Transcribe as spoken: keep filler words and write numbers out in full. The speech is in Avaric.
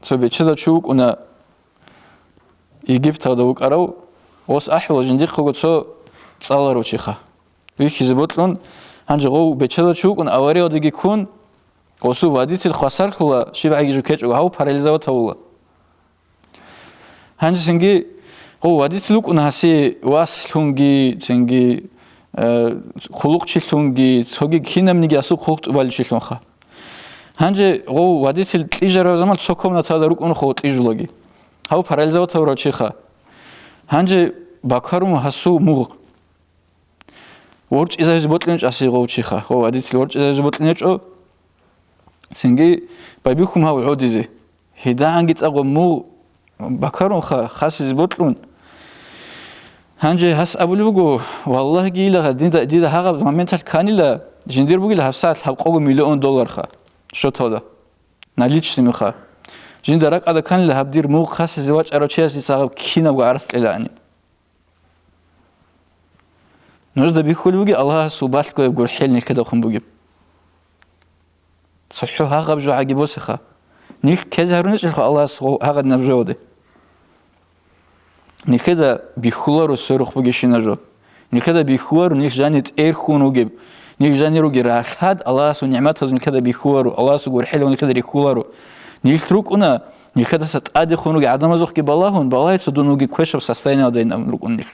Цо бечедав чи вукӀуна Египталда вукӀарав, гъос ахӀула жиндихъего цо цӀаларав чиха. Вихьизе бокьун, гьанже гъов бечедав чи вукӀун авариялдаги ккун, гъосул водитель хвасарлъула, щибгӀаги жо ккечӀого, гьав парализовать гьавула. Гьанже цинги гъов водитель вукӀуна гьасие васлъунги, цинги, э, хъулухъчилъунги, цоги кинабниги гьасул хъулухъ тӀубаличилъунха. Гьанже гъов водитель кьижараб заман цо комнатада рукӀунха гъов кьижулаги. Гьав парализовать гьавурав чиха. Гьанже бакарун гьасул мугъ. ВорчӀизавизе бокьун чӀаси гъов чиха. Гъов водитель ворчӀизавизе бокьун гьечӀо. Цинги байбихьун гьав гӀодизе. ГьедагӀанги цӀакъ мугъ бакарунха, хасизе бокьун. Гьанже гьас абулеб буго, валлагьги, илагъа, дида, дида гьагъаб моменталъ кканила, жиндир бугила гьабсагӀат лъабкъого миллион долларха, счеталда, наличныйха. Жинда ракӀалда кканила гьаб дир мугъ хасизе вачӀарав чияс дица гьаб кинабго гӀарац кьелаани. Нужда бихьулеб бугеб Аллагьасул балъгояб гурхӀел нилъедалхун бугеб. ЦохӀо гьагъаб жо гӀаги босеха. Нилъ ккезе гьарунечӀелха Аллагьас гъо-, гьагъадинаб жоялде. Нилъеда бихьуларо сверухъ бугебщина жо. Нилъеда бихьуларо нилъ жани тӀерхьун ругеб. Нилъ жани ругел рахъад Аллагьасул нигӀматазул нилъеда бихьуларо, Аллагьасул гурхӀелал нилъеда рихьуларо. Нилъ рукӀуна, нилъедаса тӀадехун ругел гӀадамазухъги балагьун, балагьица дун вугеб квешаб состояниялдайин абун рукӀун нилъ.